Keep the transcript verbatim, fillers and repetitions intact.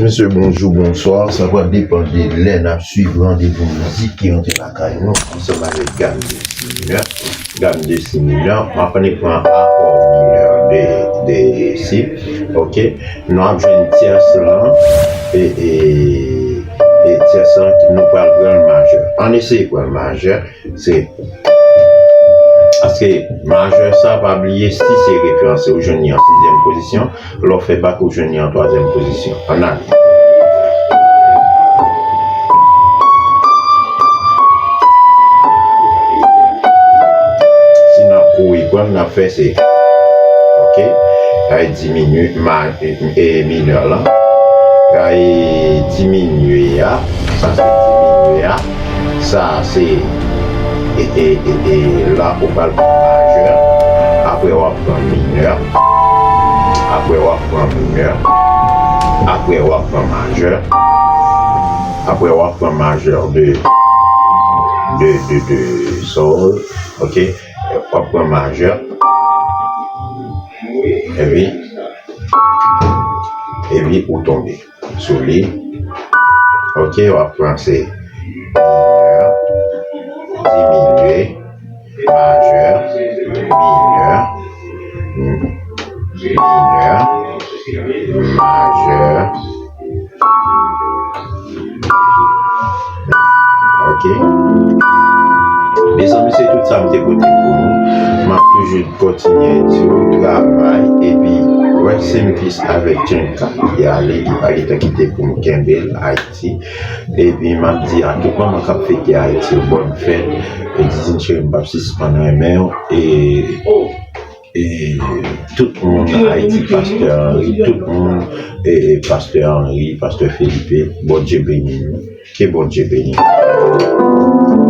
Mesye, bonjou, bonswa. Sa va depann de lè n ap swiv randevou mizik ki rantre lakay nou ansanm avèk gam de si minè. Gam de si minè, m ap annik pran akò minè de, de si. Ok. Nou ap jwenn tyès lan e, e, e tyès lan ki nou pral pran l majè. Ann eseye pran l majè. Se, paske majè sa, pa bliye, si se referans, ou jwenn li an sizyèm pozisyon, lè w fè bak, ou jwenn li an twazyèm pozisyon. Ann ale. Si n ap kouri pran l, n ap fè se, ok, ay diminye ma-, e, e, minè lan. Ay diminye a, sa se diminye a. Sa se, e, e, e, e, la ou pral pran majè. Apre w ap pran minè. Apre w ap pran minè. Apre w ap pran majè. Apre w ap pran majè de, de, de, de sol. Ok. W ap pran majè. Epi, epi ou tonbe sou li. Ok, w ap pran se minè, diminye, majè, minè, minè, majè. Ok. Mezanmi, se tout sa m te pote pou nou. M ap toujou kontinye di w travay, epi rest in peace avèk Djenka ki ale, ki pa gentan kite pou m kenbe l Ayiti. Epi m ap di a tout manman k ap fete Ayiti, bòn fèt. E Didine cheri, m p ap sispann renmen w. E, e tout moun Ayiti, Pastè Henry, tout moun, e, e Pastè Henry, Pastè Felipe, Bondye beni nou. Ke Bondye beni nou.